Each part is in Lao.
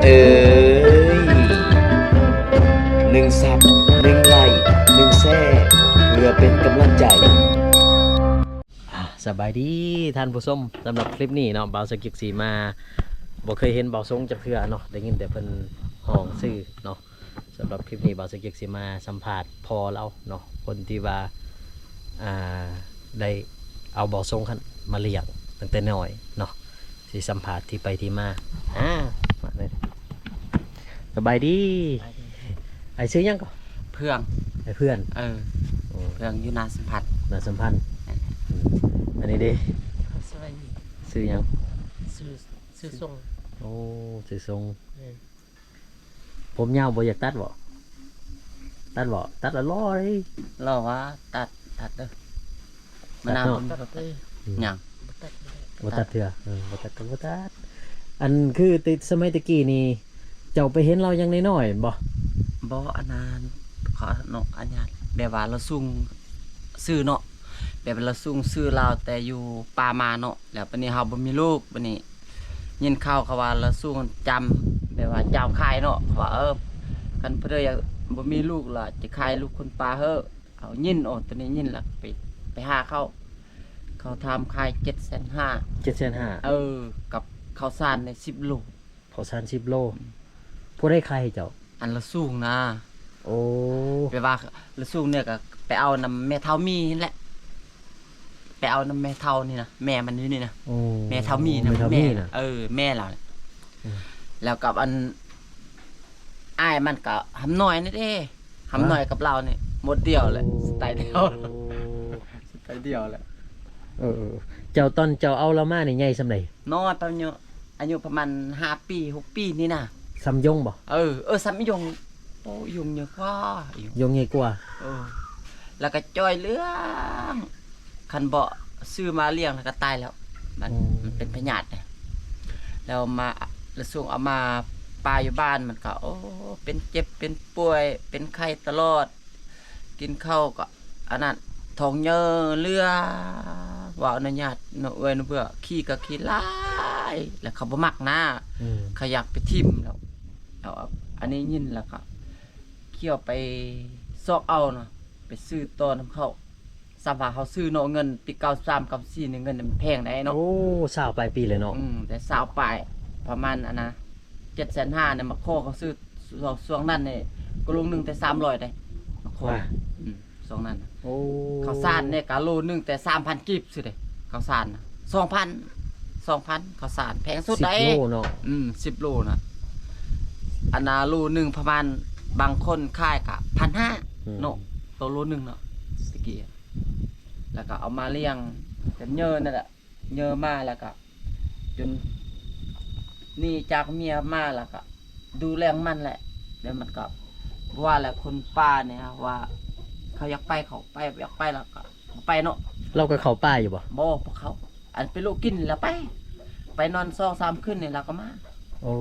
ເອີຍ ໜຶ່ງຊັບ ໜຶ່ງໄລ້ ໜຶ່ງແຊ ເພື່ອເປັນກຳລັງໃຈ. ອ່າ ສະບາຍດີທ່ານຜູ້ຊົມ, ສຳລັບຄລິບນີ້ເນາະ ບ່າວສະກິກຊິມາ ບໍ່ເຄີຍເຫັນບ່າວຊົງຈັກເທື່ອເນາະ, ໄດ້ຍິນແຕ່ເພິ່ນຮ້ອງຊື່ເນາະ. ສຳລັບຄລິບນີ້ ບ່າວສະກິກຊິມາສຳພາດພໍ່ລາວເນາະ, ຄົນທີ່ວ່າ ອ່າ ໄດ້ເອົາບ່າວຊົງຫັ້ນມາລ້ຽງຕັ້ງແຕ່ນ້ອຍເນາະ, ຊິສຳພາດທີ່ໄປທີ່ມາ. ອ່າ ມາເລີຍ. ສະບາຍດີ. ສະບາຍດີ. ອ້າຍຊື່ຫຍັງກໍ? ເພື່ອງ. ອ້າຍເພື່ອງ. ເອີ. ໂອ້ ເພື່ອງຢູ່ນາສຳພັນ. ນາສຳພັນ. ແມ່ນ. ອືມ ອັນນີ້ເດ້? ສະບາຍດີ. ຊື່ຫຍັງ? ຊື່ ຊື່ຊົງ. ໂອ້ ຊື່ຊົງ. ເອີ. ຜົມຍາວບໍ່ ຢາກຕັດບໍ່? ຕັດບໍ່? ຕັດລະຫຼໍ່ເດ້. ຫຼໍ່ຫວາ? ຕັດ ຕັດເດີ. ມະນາວ ຕັດເນາະ. ບໍ່ຕັດເດີ. ອືມ ຫຍັງ? ບໍ່ຕັດເດີ. ບໍ່ຕັດເທື່ອ. ເອີ ບໍ່ຕັດກໍບໍ່ຕັດ. ອັນຄືແຕ່ສະໄໝແຕ່ກີ້ນີ້ ເຈົ້າໄປເຫັນລາວຍັງນ້ອຍໆ ແມ່ນບໍ່? ບໍ່ ອັນນັ້ນ ຂໍອະນຸ ອະນຸຍາດ ແບບວ່າລາວສູງຊື່ເນາະ, ແບບວ່າລາວສູງຊື່ລາວແຕ່ຢູ່ປ່າມາເນາະ, ແລ້ວບັດນີ້ເຮົາບໍ່ມີລູກ, ບັດນີ້ ຍິນຂ່າວເຂົາວ່າລາວສູງຈຳ ແບບວ່າຈຳຂາຍເນາະ, ເຂົາວ່າ ເອີ ຄັນຜູ້ໃດຢາກ ບໍ່ມີລູກລະຈະຂາຍລູກຄົນປ່າເຮີ້. ເອົາ ຍິນ ໂອ້ ຕອນນີ້ຍິນລະ ໄປ ໄປຫາເຂົາ, ເຂົາຖາມຂາຍເຈັດແສນຫ້າ. ເຈັດແສນຫ້າ. ເອີ ກັບເຂົ້າສານໄດ້ສິບໂລ. ເຂົ້າສານສິບໂລ. ອືມ. ຜູ້ໃດຂາຍໃຫ້ເຈົ້າ? ອັນລາວສູງນະ. ໂອ້ ແປວ່າລາວສູງນີ້ກໍໄປເອົານຳແມ່ເຖົ້າມີຫັ້ນແຫຼະ, ໄປເອົານຳແມ່ເຖົ້ານີ້ນະ, ແມ່ມັນຢູ່ນີ້ນະ. ໂອ້ ແມ່ເຖົ້າມີນະ. ແມ່ເຖົ້າມີນະ. ເອີ ແມ່ລາວ. ອືມ. ແລ້ວກັບອັນ ອ້າຍມັນກໍຫຳນ້ອຍນີ້ເດ້, ຫຳນ້ອຍກັບລາວນີ້ ໝົດດຽວແຫຼະ. ໂອ້ ສະໄຕດຽວ ສະໄຕດຽວແຫຼະ. ເອີ ເຈົ້າ ຕອນເຈົ້າເອົາລາວມານີ້ໃຫຍ່ສ່ຳໃດ? ນ້ອຍ ຕອນອາຍຸ ອາຍຸປະມານຫ້າປີ ຫົກປີນີ້ນະ. ສ່ຳຍົງບໍ່? ເອີ ເອີ ສ່ຳຍົງ. ໂອ້ ຍົງໃຫຍ່ກວ່າ. ຍົງໃຫຍ່ກວ່າ. ເອີ ແລ້ວກໍຈ່ອຍເຫຼືອງ, ຄັນບໍ່ຊື້ມາລ້ຽງແລ້ວກໍຕາຍແລ້ວ. ມັນ ອືມ ມັນເປັນພະຍາດນະ. ແລ້ວມາ ລະສົ່ງເອົາມາປາຢູ່ບ້ານ ມັນກໍ ໂອ້ ເປັນເຈັບເປັນປ່ວຍ ເປັນໄຂ້ຕະຫຼອດ. ກິນເຂົ້າກໍອັນນັ້ນ ທ້ອງເຍີເຫຼືອ ເວົ້າອະນຸຍາດເນາະ ເອື້ອຍເນາະ ເບື່ອ ຂີ້ກໍຂີ້ຫຼາຍ ແລ້ວເຂົາບໍ່ມັກນະ. ອືມ. ເຂົາຢາກໄປຖິ້ມແລ້ວ ເອົາ ອັນນີ້ຍິນແລ້ວກໍຂ້ຽວໄປຊອກເອົານະ, ໄປຊື້ຕໍ່ນຳເຂົາ. ສ່ຳວ່າເຮົາຊື້ເນາະ ເງິນປີເກົ້າສາມ ເກົ້າສີ່ນີ້ ເງິນມັນແພງໃດ໋ເນາະ. ໂອ້ ຊາວປາຍປີແລ້ວເນາະ. ອືມ ແຕ່ຊາວປາຍ ປະມານອັນນະ ເຈັດແສນຫ້ານີ້ ມາຂໍເຂົາຊື້ ຊ່ວງ ຊ່ວງນັ້ນນີ້ ກະໂລໜຶ່ງແຕ່ສາມຮ້ອຍເດ້ ມາຂໍ. ອືມ ຊ່ວງນັ້ນ. ໂອ້ ເຂົ້າສານນີ້ກະໂລໜຶ່ງແຕ່ສາມພັນກີບຊື່ເດ້ ເຂົ້າສານນະ. ສອງພັນ ສອງພັນ ເຂົ້າສານແພງສຸດໃດ໋. ສິບໂລເນາະ. ອືມ ສິບໂລນະ. ອັນນະ ໂລໜຶ່ງປະມານ ບາງຄົນຂາຍກະພັນຫ້າ ອືມ ເນາະ ໂຕໂລໜຶ່ງເນາະ ຕະກີ້. ແລ້ວກະເອົາມາລ້ຽງ ເປັນເຍີນັ້ນແຫຼະ. ເຍີມາແລ້ວກະຈົນໜີຈາກເມຍມາ ແລ້ວກະດູແລມັນແຫຼະ. ແລ້ວມັນກະວ່າແຫຼະ ຄົນປ່ານີ້ວ່າ ເຂົາຢາກໄປເຂົາໄປ ບໍ່ຢາກໄປລາວກະບໍ່ໄປເນາະ. ລາວກໍເຂົ້າປ່າຢູ່ບໍ່? ບໍ່ ບໍ່ເຂົ້າ. ອັນໄປເລາະກິນແລ້ວໄປ ໄປນອນສອງສາມຄືນນີ້ລາວກໍມາ. ໂອ້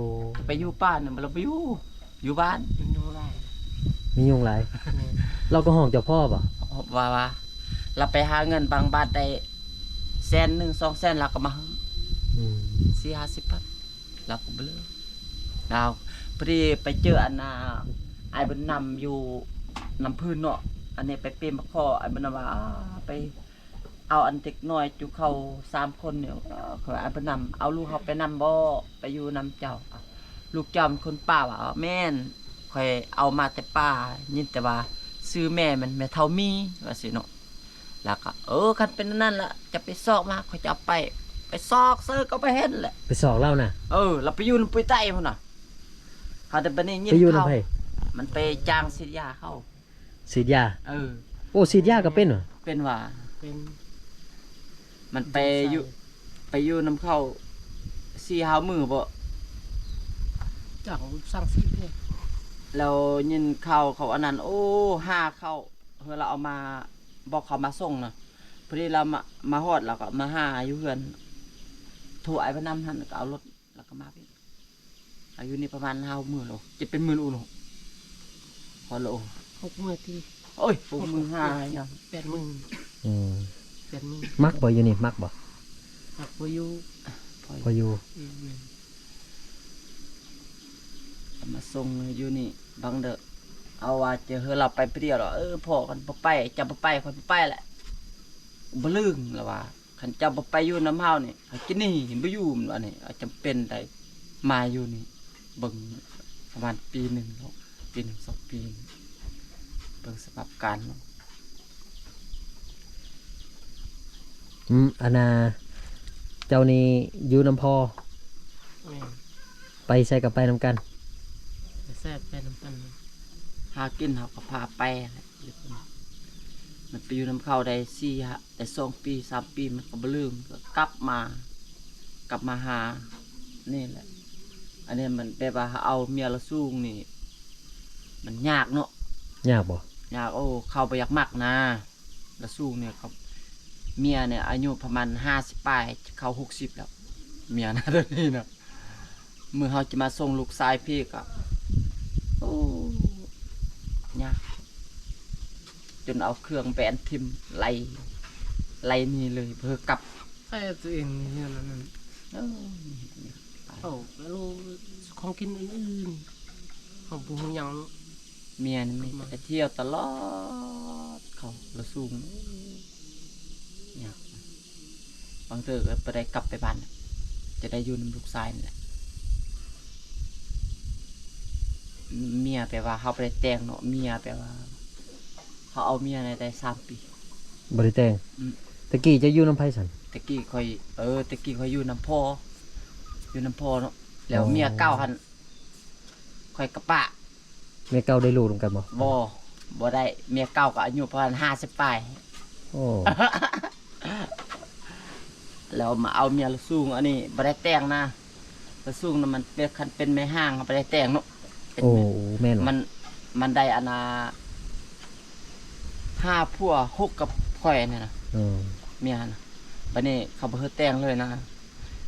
ໄປຢູ່ປ່ານີ້ລາວບໍ່ຢູ່ ຢູ່ບ້ານ ມີຍຸງຫຼາຍ ມີຍຸງຫຼາຍ. ແມ່ນ. ລາວກໍຮ້ອງເຈົ້າພໍ່ບໍ່? ວ່າ ວ່າລາວໄປຫາເງິນບາງບາດໄດ້ແສນໜຶ່ງ ສອງແສນ ລາວກໍມາໃຫ້. ອືມ ສີ່ຫ້າສິບພັນ ລາວກໍບໍ່ເລີກ. ລາວພໍດີໄປເຈີອັນນ່າ ອ້າຍບຸນນຳຢູ່ນ້ຳພື້ນເນາະ, ອັນນີ້ໄປເປມາຂໍ ອ້າຍບຸນນຳວ່າ ໄປ ເອົາອັນເດັກນ້ອຍຈຸເຂົ້າສາມຄົນນີ້ ເອີ ຂ້ອຍວ່າ ອ້າຍບຸນນຳ ເອົາລູກເຮົາໄປນຳບໍ່ ໄປຢູ່ນຳເຈົ້າ? ລູກເຈົ້າເປັນຄົນປ່າຫວາ? ແມ່ນ ຂ້ອຍເອົາມາແຕ່ປ່າ ຍິນແຕ່ວ່າຊື່ແມ່ມັນແມ່ເຖົ້າມີ ວ່າຊີ້ເນາະ. ແລ້ວກໍ ເອີ ຄັນເປັນອັນນັ້ນລະ ຈະໄປຊອກມາ ຂ້ອຍຈະເອົາໄປ. ໄປຊອກໃສກໍບໍ່ເຫັນແຫຼະ ໄປຊອກລາວນະ. ເອີ ລາວໄປຢູ່ນຳປຸ້ຍໄຕ້ພຸ້ນນະ. ເຮົາແຕ່ບັດນີ້ຍິນ ໄປຢູ່ນຳໃຜ? ເຂົາ ມັນໄປຈ້າງສີດຢາເຂົາ. ສີດຢາ? ເອີ. ໂອ້ ສີດຢາກໍເປັນຫວາ? ເປັນຫວາ? ເປັນ. ມັນໄປຢູ່ ໄປຢູ່ນຳເຂົາສີ່ຫ້າມື້ບໍ? ຈັກ ສັ່ງສີດເດ້. ແລ້ວຍິນຂ່າວເຂົາອັນນັ້ນ ໂອ້ ຫາເຂົາ ເຮົາລະເອົາມາ ບອກເຂົາມາສົ່ງນະ. ພໍດີລາວມາ ມາຮອດ ລາວກໍມາຫາຢູ່ເຮືອນ ໂທອ້າຍໄປນຳຫັ້ນ ກໍເອົາລົດ ແລ້ວກໍມາພີ້. ອາຍຸນີ້ປະມານຫ້າຫົກໝື່ນໂລ ເຈັດແປດໝື່ນໂອໂນ. ຮອດແລ້ວໂອ. ຫົກໝື່ນຕິ? ໂອ້ຍ ຫົກໝື່ນຫ້າຫຍັງ ແປດໝື່ນ. ອືມ ແປດໝື່ນ. ມັກບໍ່ຢູ່ນີ້ ມັກບໍ່? ມັກບໍ່ຢູ່ ພໍຢູ່. ອືມ ແມ່ນ. ມາສົ່ງຢູ່ນີ້ ບາງເດີ ເອົາວ່າຈະເຮີລາວໄປຜູ້ດຽວດອກ. ເອີ ພໍ່ ຄັນບໍ່ໄປ ເຈົ້າບໍ່ໄປ ຂ້ອຍບໍ່ໄປແຫຼະ ບໍ່ລຶງລະວ່າ. ຄັນເຈົ້າບໍ່ໄປຢູ່ນຳເຮົານີ້ ເຮົາຈະໜີ ບໍ່ຢູ່ ມັນວ່ານີ້. ເອົາ ຈຳເປັນໄດ້ມາຢູ່ນີ້ ເບິ່ງປະມານປີໜຶ່ງເນາະ ປີໜຶ່ງສອງປີ ເບິ່ງສະພາບການເນາະ. ອືມ ອັນນ່າ ເຈົ້ານີ້ຢູ່ນຳພໍ່? ແມ່ນ. ໄປໃສກໍໄປນຳກັນ? ໄປໃສໄປນຳກັນ. ຫາກິນເຮົາກໍພາໄປແຫຼະ. ມັນໄປຢູ່ນຳເຂົາໄດ້ສີ່ ໄດ້ສອງປີ ສາມປີ ມັນກໍບໍ່ລືມ ກໍກັບມາ ກັບມາຫານີ້ແຫຼະ. ອັນນີ້ມັນແບບວ່າເຮົາເອົາເມຍລາວສູງນີ້ ມັນຍາກເນາະ. ຍາກບໍ່? ຍາກ. ໂອ້ ເຂົາບໍ່ຢາກມັກນາ ລາວສູງນີ້. ເຂົາ ເມຍນີ້ອາຍຸປະມານຫ້າສິບປາຍ ເຂົ້າຫົກສິບແລ້ວ ເມຍນະ ດຽວນີ້ນະ. ມື້ເຮົາຈະມາສົ່ງລູກຊາຍພີ້ກໍ ໂອ້ ຍາກ ຈົນເອົາເຄື່ອງແບນຖິ້ມ ໄລ່ ໄລ່ໜີເລີຍ ບໍ່ໃຫ້ກັບ. ໃສ່ຕົວເອງເຮືອນນັ້ນ. ເອີ ເອົາແລ້ວຂອງກິນອື່ນໆ ເຮົາບໍ່ຮູ້ຫຍັງ. ເມຍນີ້ມີແຕ່ໄປທ່ຽວຕະຫຼອດ ເຂົາລະສູງ ຍາກ. ບາງເທື່ອກໍບໍ່ໄດ້ກັບໄປບ້ານ ຈະໄດ້ຢູ່ນຳລູກຊາຍນີ້ແຫຼະ. ເມຍແປວ່າເຮົາບໍ່ໄດ້ແຕ່ງເນາະ ເມຍແປວ່າເຮົາເອົາເມຍໄດ້ສາມປີ ບໍ່ໄດ້ແຕ່ງ. ອືມ ແຕ່ກີ້ເຈົ້າຢູ່ນຳໃຜຊັ້ນ? ແຕ່ກີ້ຂ້ອຍ ເອີ ແຕ່ກີ້ຂ້ອຍຢູ່ນຳພໍ່ ຢູ່ນຳພໍ່ເນາະ. ແລ້ວເມຍເກົ່າຫັ້ນ ຂ້ອຍກະປະ. ເມຍເກົ່າໄດ້ລູກນຳກັນບໍ່? ບໍ່ ບໍ່ໄດ້. ເມຍເກົ່າກໍອາຍຸປະມານຫ້າສິບປາຍ. ໂອ້ ແລ້ວມາເອົາເມຍລາວສູງ ອັນນີ້ບໍ່ໄດ້ແຕ່ງນະ. ລາວສູງນະ ມັນເປັນ ຄັນເປັນແມ່ຮ້າງ ເຮົາບໍ່ໄດ້ແຕ່ງເນາະ. ເປັນ ໂອ້ ແມ່ນ ມັນ ມັນໄດ້ອັນນ່າ ຫ້າຜົວຫົກກັບຂ້ອຍນີ້ນະ. ເອີ ເມຍຫັ້ນນະ. ບັດນີ້ເຂົາບໍ່ໃຫ້ແຕ່ງເລີຍນະ.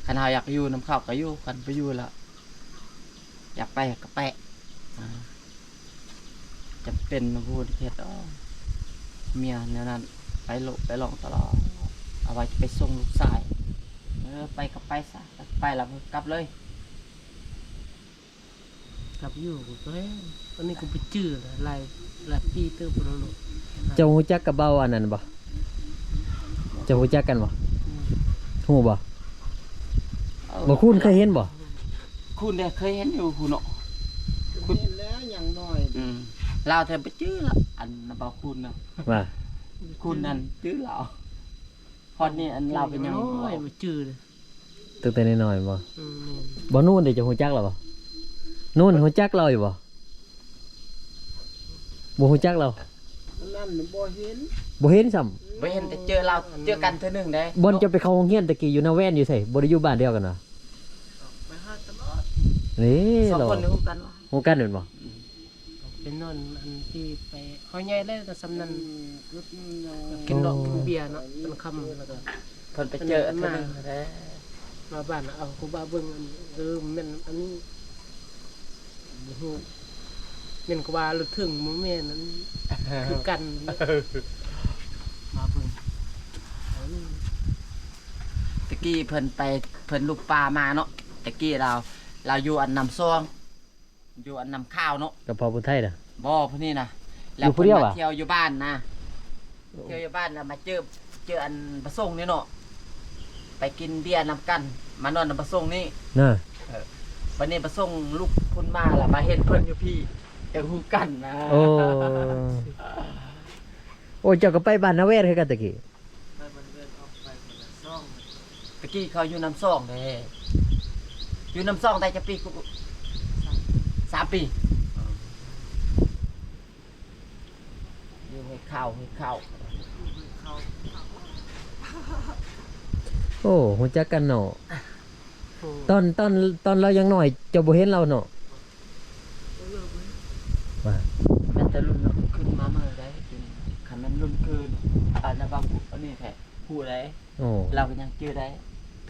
ຄັນເຮົາຢາກຢູ່ນຳເຂົາກໍຢູ່ ຄັນບໍ່ຢູ່ລະ ຢາກໄປກໍໄປ. ອ່າ ຈຳເປັນນະ ບໍ່ໄດ້ເຮັດດອກ ເມຍແນວນັ້ນ ໄປໂລະໄປລອງຕະຫຼອດ. ເອົາໄວ້ຈະໄປສົ່ງລູກຊາຍ. ເອີ ໄປກໍໄປຊະ ໄປແລ້ວກໍກັບເລີຍ. ກັບຢູ່ກໍແລ້ວ ອັນນີ້ກໍບໍ່ຈື່ແລ້ວ ຫຼາຍ ຫຼາຍປີເຕີບແລ້ວເນາະ. ເຈົ້າຮູ້ຈັກກັບເບົາອັນນັ້ນບໍ່? ເຈົ້າຮູ້ຈັກກັນບໍ່? ອືມ ຮູ້ບໍ່? ເອີ ບໍ່ ຄຸນເຄີຍເຫັນບໍ່? ຄຸນເດ້ ເຄີຍເຫັນຢູ່ພຸ້ນເນາະ. ຄຸນເຫັນແລ້ວຍັງນ້ອຍ. ອືມ ລາວແທ້ບໍ່ຈື່ລະ ອັນນະ ເບົາຄຸນນະ. ວ່າ ຄຸນນັ້ນຈື່ລາວ. ຮອດນີ້ອັນລາວກໍຍັງ ນ້ອຍ ບໍ່ຈື່ເລີຍ. ຕັ້ງແຕ່ນ້ອຍໆບໍ່? ອືມ ແມ່ນ. ບໍ່ ນູນເດ ເຈົ້າຮູ້ຈັກລາວບໍ່? ນູນ ຮູ້ຈັກລາວຢູ່ບໍ່? ບໍ່ຮູ້ຈັກລາວ. ອັນນັ້ນບໍ່ເຫັນ ບໍ່ເຫັນຊ້ຳ. ບໍ່ເຫັນ ແຕ່ເຈີລາວ ເຈີກັນເທື່ອໜຶ່ງເດ້. ບ່ອນເຈົ້າໄປເຂົ້າໂຮງຮຽນຕະກີ້ ຢູ່ນາແວ່ນຢູ່ໃສ? ບໍ່ໄດ້ຢູ່ບ້ານດຽວກັນຫວາ? ໄປຫາຕະຫຼອດ. ເອີ ສອງຄົນນີ້ຮູ້ກັນຫວາ? ຮູ້ກັນແມ່ນບໍ່? ອືມ. ເປັນນອນອັນທີ່ໄປ ເຮົາໃຫຍ່ແລ້ວກໍສ່ຳນັ້ນ. ອືມ ກິນເຫຼົ້າ ໂອ້ ກິນເບຍເນາະ ຕອນຄ່ຳ ແລ້ວກໍເພິ່ນໄປເຈີອັນນັ້ນມາເດ້ ມາບ້ານ ເອົາຄູບາເບິ່ງ ອັນ ເອີ ແມ່ນອັນນີ້ ບໍ່ຮູ້ ແມ່ນກະວ່າລົດເຖິງ ບໍ່ແມ່ນ ອັນຄືກັນ ມາເບິ່ງ. ຕະກີ້ເພິ່ນໄປ ເພິ່ນລຸກປ່າມາເນາະ. ຕະກີ້ລາວ ລາວຢູ່ອັນນ້ຳຊອງ ຢູ່ອັນນ້ຳຂາວເນາະ ກັບພໍ່ບຸນໄທນະ? ບໍ່ ຜູ້ນີ້ນະ. ແລ້ວເພິ່ນມາທ່ຽວຢູ່ບ້ານນະ ທ່ຽວຢູ່ບ້ານ ແລ້ວມາເຈີ ເຈີອັນປາສົງນີ້ເນາະ ໄປກິນເບຍນຳກັນ ມານອນນຳປາສົງນີ້ນະ. ເອີ ບັດນີ້ປາສົງລຸກພຸ້ນມາ ແລ້ວມາເຫັນເພິ່ນຢູ່ພີ້ ຈັ່ງຮູ້ກັນນະ. ໂອ້ ໂອ້ ເຈົ້າກໍໄປບ້ານນາແວ່ນຄືກັນຕະກີ້? ໄປບໍລິເວນອອກໄປຄົນລະຊ່ອງ. ຕະກີ້ເຂົາຢູ່ນ້ຳຊອງເດ້. ຢູ່ນ້ຳຊອງໄດ້ຈັກປີ? ສາມປີ. ຢູ່ຫ້ວຍເຂົ້າ ຫ້ວຍເຂົ້າ. ໂອ້ ຮູ້ຈັກກັນເນາະ. ໂອ້ ຕອນ ຕອນ ຕອນລາວຍັງນ້ອຍ ເຈົ້າບໍ່ເຫັນລາວເນາະ? ວ່າ ແມ່ນແຕ່ລຸ້ນຂຶ້ນມາໃໝ່ໄດ໋. ຄັນແມ່ນລຸ້ນຄື ອັນນັ້ນວ່າ ອັນນີ້ແທ້ ຮູ້ໄດ໋. ໂອ້ ລາວກໍຍັງຈື່ໄດ້.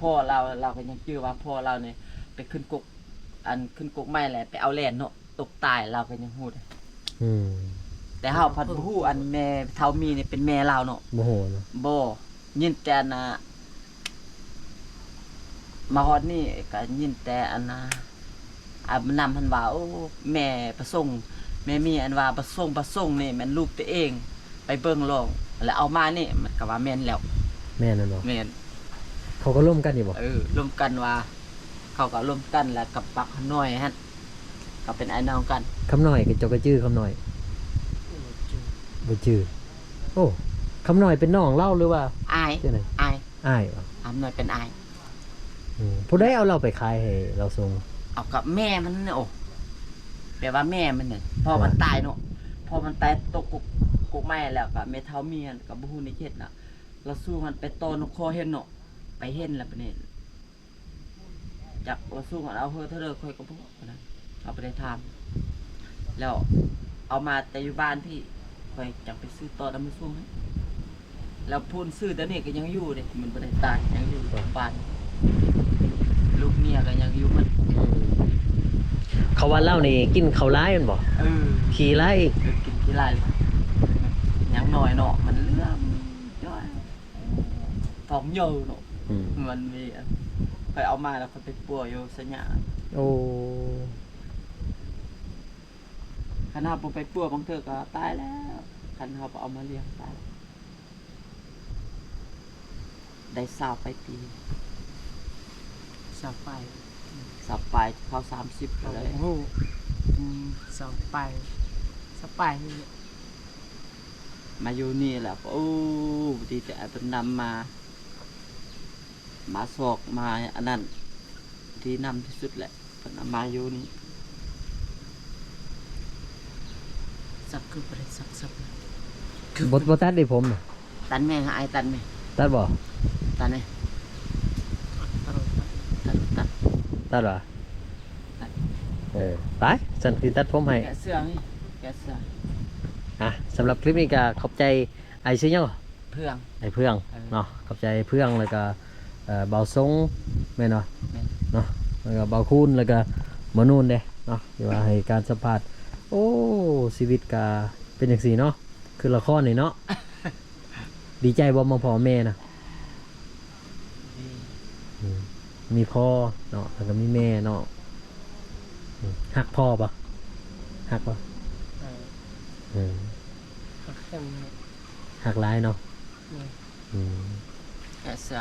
ພໍ່ລາວ ລາວກໍຍັງຈື່ວ່າ ພໍ່ລາວນີ້ໄປຂຶ້ນກົກ ອັນຂຶ້ນກົກໄມ້ແລ້ວໄປເອົາແລ່ນເນາະ ຕົກຕາຍ ລາວກໍຍັງຮູ້ໄດ້. ອືມ ແຕ່ເຮົາພັດບໍ່ຮູ້ ອັນແມ່ເຖົ້າມີນີ້ເປັນແມ່ລາວເນາະ ບໍ່ຮູ້ເນາະ. ບໍ່ ຍິນແຕ່ອັນນ່າ ມາຮອດນີ້ກໍຍິນແຕ່ອັນນ່າ ອາບນ້ຳຫັ້ນວ່າ ໂອ້ ແມ່ປະສົງ ແມ່ມີອັນວ່າປະສົງ ປະສົງນີ້ແມ່ນລູກຕົວເອງ ໄປເບິ່ງລອງ ແລ້ວເອົາມານີ້ ມັນກໍວ່າແມ່ນແລ້ວ. ແມ່ນແມ່ນບໍ່? ແມ່ນ. ເຂົາກໍລົມກັນຢູ່ບໍ່? ເອີ ລົມກັນວ່າ ເຂົາກໍລົມກັນ ແລ້ວກັບບັກຄຳນ້ອຍຫັ້ນ ກໍເປັນອ້າຍນ້ອງກັນ. ຄຳນ້ອຍ ເຈົ້າກໍຈື່ຄຳນ້ອຍ? ບໍ່ຈື່. ໂອ້ ຄຳນ້ອຍເປັນນ້ອງລາວ ຫຼືວ່າ ອ້າຍ ຈັ່ງໃດ? ອ້າຍ. ອ້າຍບໍ່? ຄຳນ້ອຍເປັນອ້າຍ. ອືມ ຜູ້ໃດເອົາລາວໄປຂາຍໃຫ້ລາວສົ່ງ? ເອົາກັບແມ່ມັນ. ໂອ້ ແປວ່າແມ່ມັນນີ້ ພໍ່ມັນຕາຍເນາະ ພໍ່ມັນຕາຍຕົກກົກ ກົກໄມ້ ແລ້ວກໍແມ່ເຖົ້າເມຍກໍບໍ່ຮູ້ໃນເຂດນະ ລາວສູງຫັ້ນໄປຕໍ່ນົກຄໍເຫັນເນາະ ໄປເຫັນແລ້ວບາດນີ້ ຈັກລາວສູງຫັ້ນເອົາເຮີເທົ່າໃດ ຂ້ອຍກໍບໍ່ຮູ້ນະ ເຮົາບໍ່ໄດ້ຖາມ ແລ້ວເອົາມາແຕ່ຢູ່ບ້ານພີ້ ຂ້ອຍຈັ່ງໄປຊື້ຕໍ່ນຳລາວສູງໃຫ້. ແລ້ວຜູ້ຊື້ຕົວນີ້ກໍຍັງຢູ່ເດ້ ມັນບໍ່ໄດ້ຕາຍ ຍັງຢູ່ບ້ານ ລູກເມຍກໍຍັງຢູ່ໝົດ. ອືມ ເຂົາວ່າລາວນີ້ກິນເຂົ້າຫຼາຍແມ່ນບໍ່? ເອີ ຂີ້ຫຼາຍ. ເອີ ກິນຂີ້ຫຼາຍ ຍັງນ້ອຍເນາະ ມັນເຫຼືອມຈ້ອຍ ທ້ອງໃຫຍ່ເນາະ. ອືມ ມັນມີ ຂ້ອຍເອົາມາແລ້ວຂ້ອຍໄປປົວຢູ່ໄຊຍະ. ໂອ້ ຄັນເຮົາບໍ່ໄປປົວ ບາງເທື່ອກໍຕາຍແລ້ວ ຄັນເຮົາບໍ່ເອົາມາລ້ຽງຕາຍ. ໄດ້ຊາວປາຍປີ ຊາວປາຍ ຊາວປາຍ ເຂົ້າສາມສິບແລ້ວ. ໂອ້ ອືມ ຊາວປາຍ ຊາວປາຍນີ້ ມາຢູ່ນີ້ແຫຼະ. ໂອ້ ດີແຕ່ເພິ່ນນຳມາ ມາຊອກມາອັນນັ້ນ ດີນຳທີ່ສຸດແຫຼະ ເພິ່ນເອົາມາຢູ່ນີ້. ສັກຄືບໍ່ໄດ້ສັກ ສັກ ບໍ່ ບໍ່ຕັດເດ້ຜົມນະ. ຕັດແມ່ ອ້າຍຕັດແມ່. ຕັດບໍ່? ຕັດແມ່ ຕັດ ຕັດ ຕັດ ຕັດບໍ່? ຕັດ ເອີ ໄປ ຊັ້ນຊິຕັດຜົມໃຫ້. ແກະເສື້ອນີ້ ແກະເສື້ອ. ອ່ະ ສຳລັບຄລິບນີ້ກໍຂອບໃຈ ອ້າຍຊື່ຫຍັງ? ເພື່ອງ ອ້າຍເພື່ອງ ເອີ ເນາະ. ຂອບໃຈອ້າຍເພື່ອງ ແລ້ວກໍ ເອີ ບ່າວສົງ ແມ່ນບໍ່? ແມ່ນ ເນາະ ແລ້ວກໍບ່າວຄູນ ແລ້ວກໍໝໍນູນເດ້ເນາະ ທີ່ວ່າໃຫ້ການສຳພາດ. ໂອ້ ຊີວິດກໍເປັນຈັ່ງຊີ້ເນາະ ຄືລະຄອນນີ້ເນາະ. ດີໃຈບໍ່ມາພໍ້ແມ່ນະ? ດີ ອືມ ມີພໍ່ເນາະ ແລ້ວກໍມີແມ່ເນາະ. ອືມ ຮັກພໍ່ບໍ່? ຮັກບໍ່? ເອີ ເອີ ຮັກ ຮັກຫຼາຍເນາະ. ອືມ ອືມ ແກະເສື້ອ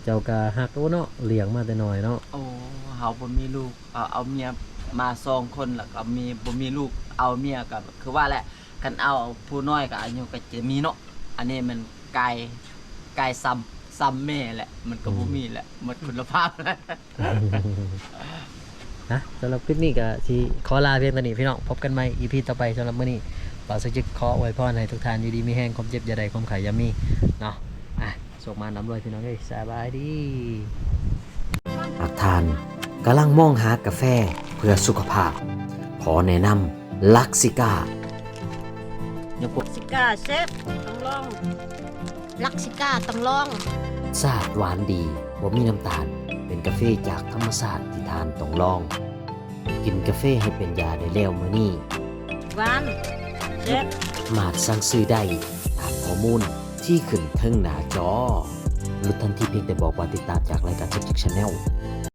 ເຈົ້າກໍຮັກ ໂອ້ ເນາະ ລ້ຽງມາແຕ່ນ້ອຍເນາະ. ໂອ້ ເຮົາບໍ່ມີລູກ ເອົາ ເອົາເມຍມາສອງຄົນ ແລ້ວກໍມີ ບໍ່ມີລູກ ເອົາເມຍກໍຄືວ່າແຫຼະ ຄັນເອົາຜູ້ນ້ອຍກໍອາຍຸກໍຈະມີເນາະ. ອັນນີ້ມັນກາຍ ກາຍຊ້ຳ ຊ້ຳແມ່ແຫຼະ ມັນກໍບໍ່ມີແຫຼະ ໝົດຄຸນນະພາບແລ້ວ. ນະ ສຳລັບຄລິບນີ້ກໍຊິຂໍລາພຽງເທົ່ານີ້ພີ່ນ້ອງ ພົບກັນໃໝ່ອີພີຕໍ່ໄປ. ສຳລັບມື້ນີ້ ບ່າວສຸກຈິກຂໍອວຍພອນໃຫ້ທຸກທ່ານຢູ່ດີມີແຮງ ຄວາມເຈັບຢ່າໄດ້ ຄວາມໄຂ້ຢ່າມີເນາະ. ອ່ະ ໂຊກໝານລ່ຳລວຍພີ່ນ້ອງເອີຍ ສະບາຍດີ. ຫາກທ່ານກຳລັງມອງຫາກາແຟເພື່ອສຸຂະພາບ ຂໍແນະນຳລັກຊິກ້າ. ລັກຊິກ້າແຊບ ຕ້ອງລອງ. ລັກຊິກ້າຕ້ອງລອງ. ຊາດຫວານດີ ບໍ່ມີນ້ຳຕານ ເປັນກາເຟຈາກທຳມະຊາດທີ່ທ່ານຕ້ອງລອງ. ກິນກາເຟໃຫ້ເປັນຢາໄດ້ແລ້ວມື້ນີ້. ຫວານ ແຊບ. ສາມາດສັ່ງຊື້ໄດ້ຕາມຂໍ້ມູນທີ່ຂຶ້ນເທິງໜ້າຈໍ. ຫຼຸດທັນທີພຽງແຕ່ບອກວ່າຕິດຕາມຈາກລາຍການ Subject Channel.